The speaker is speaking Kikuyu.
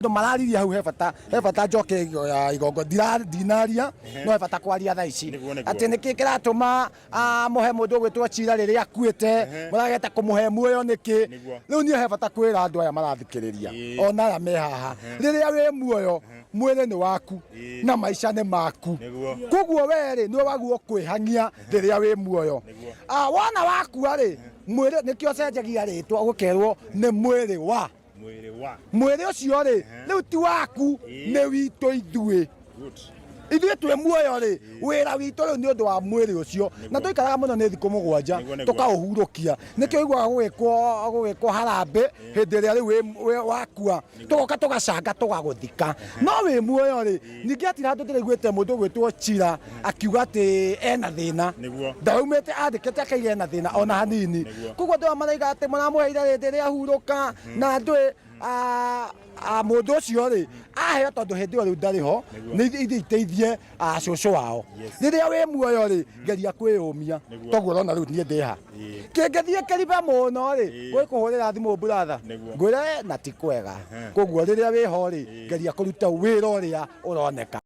Andũ mararirie hau he bata, he bata njoke ya igongo ndinaria no he bata kwaria thaa ici. Nĩguo, nĩguo. Atĩ nĩkĩ kĩratũma mũhe mũndũ ũgwĩtwo Chira rĩrĩa akuĩte, mũrageta kũmũhe muoyo nĩkĩ? Nĩguo. Rĩu niĩ he bata kwĩra andũ aya marathikĩrĩria ona aya me haha, rĩrĩa wĩ muoyo mwĩrĩ nĩ waku na maica nĩ maku. Nĩguo. Koguo we rĩ nĩwe wagĩrĩirwo kwĩhang'ia rĩrĩa wĩ muoyo. Nĩguo. Wona wakua rĩ, mwĩrĩ nĩkĩo ũcenjagia rĩtwa ũkerwo nĩ mwĩrĩ wa Mwĩrĩ wa. Mwĩrĩ ũcio rĩ, rĩu ti waku, nĩ witũ ithuĩ. Good. Ithuĩ twĩ muoyo rĩ, wĩra witũ rĩu nĩ ũndũ wa mwĩrĩ ũcio, na tũikaraga mũno nĩ thikũ 7 Nĩguo, nĩguo. tũkaũhurũkia. Nĩkĩo ũiguaga gũgĩkwo harambĩ hĩndĩ ĩrĩa rĩu wakua, tũgoka tũgacanga tũgagũthika. No wĩ muoyo rĩ, ningĩ hatirĩ handũ ndĩraiguĩte mũndũ ũgwĩtwo Chira akiuga atĩ ena thĩna. Nĩguo. Ndaumĩte andĩkĩte akaiga ena thĩna ona hanini. Nĩguo. Koguo andũ aya maraiga atĩ mũramũheire hĩndĩ ĩrĩa ahurũka na ndũĩ mũndũ ũcio rĩ aheo tondũ hĩndĩ ĩyo rĩu ndarĩ ho, Nĩguo. nĩ ithiĩ iteithie cũcũ wao. Yes. Rĩrĩa wĩ muoyo rĩ, geria kwĩyũmia. Nĩguo. Toguo ũrona rĩu niĩ ndĩ ha. Ĩĩ. Kĩngĩthiĩ kĩribe mũno rĩ, Ĩĩ. gwĩkũhũrĩra thimũ brother. Nĩguo. Ngwĩre na ti kwega. Koguo rĩrĩa wĩ ho rĩ, geria kũruta wĩra ũrĩa ũroneka.